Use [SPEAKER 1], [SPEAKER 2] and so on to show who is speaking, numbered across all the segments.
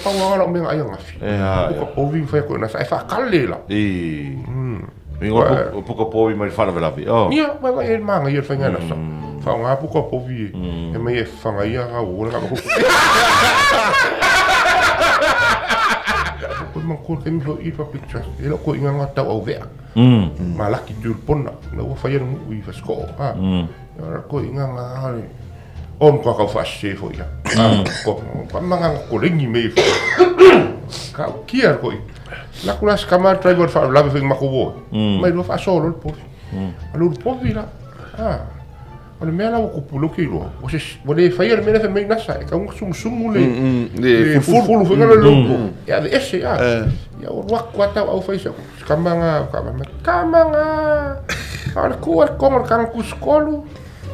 [SPEAKER 1] pau ala o mea ai ngafi. Puka povi fai ko na sa e whakale la.
[SPEAKER 2] Ingo puka povi mai whalavelave.
[SPEAKER 1] Ia, vai vai e manga ia whainga na sa. Wha ngā puka povi e mai e whanga ia ngā wōla ngā makuku. Ko man ko ke mi ho i public trust. E lo ko inga ngā tau au vea. Ma laki tu pona. Na ua whai anu i whasko. Ha. Ia ko inga ngā hale. O mkwa kau whaase fo ia. Ko pa manga ko lengi me fo. Ka kia ko i. La kula skama driver fa lave fo mako wo. Mai lo fa solo povi. Alu povi la. Ah. O le mea la ua kupu ke iloa. O se ua le faia le mea lea fai mai nasa e kauga sumusumu le le fulufulu foi le logo. E ave ese a. Ia o ruaku a tau au fai sa. Kamanga ka kamanga. A le ku al kongo le kanga kuskolu.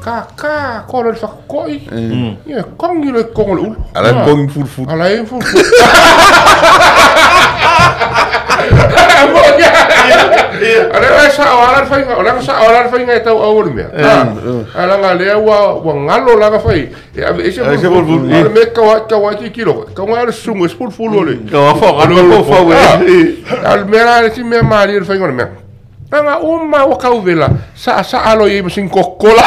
[SPEAKER 1] Ka ka ko le fakoi. Ia kongi le kongo le ulu.
[SPEAKER 3] Ala kongi fulufulu.
[SPEAKER 1] Ala e fulufulu. Ala sa ala fai ala sa ala fai ngai tau au le mea. Ala nga lea ua ngalo la fai. E ave ese fulufulu. Ale me ka ka wa ki kilo. Ka nga le sungu fulufulu le.
[SPEAKER 2] Ka wa fa ngalo fa we.
[SPEAKER 1] Al mea le ti mea mari le fai ngone mea. Nga uma o kauvela sa sa alo i masin kokola.